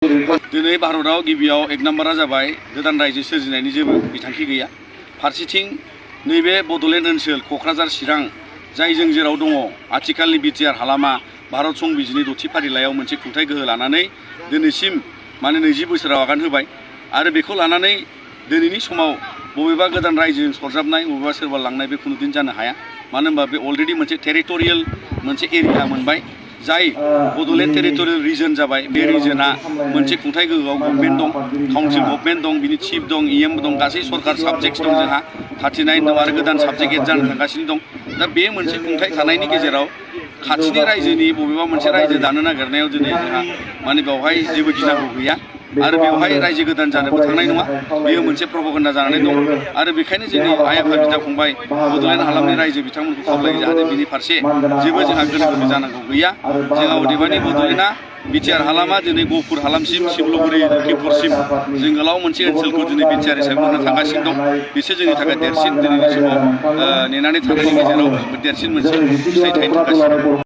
दिनै भारतआव गिबियाव एक नम्बरा जाबाय गोदान रायजो सोरजिनायनि जेबो बिथांखि गैया। फारसेथिं नैबे बड'लेण्ड ओनसोल क'क्राझार चिरां जायजों जेराव दङ आथिखालनि बिटिआर हालामा भारत संबिजिरनि 6थि फारिलाइयाव मोनसे खुंथाय गोहो लानानै दिनैसिम 20 बोसोराव आगान होबाय आरो बेखौ लानानै दिनैनि समाव बबेबा गोदान रायजोजों सरजाबनाय बबेबा सोरबा लांनाय बे खुनुदिन जानो हाया। मानो होनबा बे अलरेडि मोनसे टेरिटरियेल मोनसे एरिया मोनबाय जाय बड'लेण्ड टेरिटरियेल रिजन जाबाय। बे रिजना मोनसे खुंथाय गोहोआव गभर्नमेन्ट दं, काउन्सिल गभर्नमेन्ट दं, बिनि चिफ दं, इएम दं, गासै सरकार साबजेक्ट्स दं जोंहा 39 दं आरो गोदान साबजेक्ट एड जानो थांगासिनो दं। दा बे मोनसे खुंथाय थानायनि गेजेराव खाथिनि रायजोनि बबेबा मोनसे रायजो दानो नागिरनायाव दिनै जोंहा बेवहाय जेबो गिनांगौ गैया आरो बेवहाय रायजो गोदान जानोबो थांनाय नङा। बेयो मोनसे प्रपगेन्डा जानानै दं आरो बेखायनो जोंनि आइ आफा बिदा फंबाय बड'लेण्ड हालामनि रायजो बिथांमोनखौ खावलायो जाहाथे बिनि फारसे जेबो जोंहा गोनो गोथो जानांगौ गैया। जोंहा अदेबानि बड'लेण्डआ बिटिआर हालामा दिनै गहपुर हालामसिम सिमलुगुरि लखिमपुरसिम जों गोलाव मोनसे ओनसोलखौ दिनै बिटिआर हिसाबै मोननो थांगासिनो दं। बिसोर जोंनि थाखाय देरसिन दिनैनि समाव नेनानै थानायनि गेजेराव देरसिन मोनसे फिथाइ थायनो थांगासिनो दं।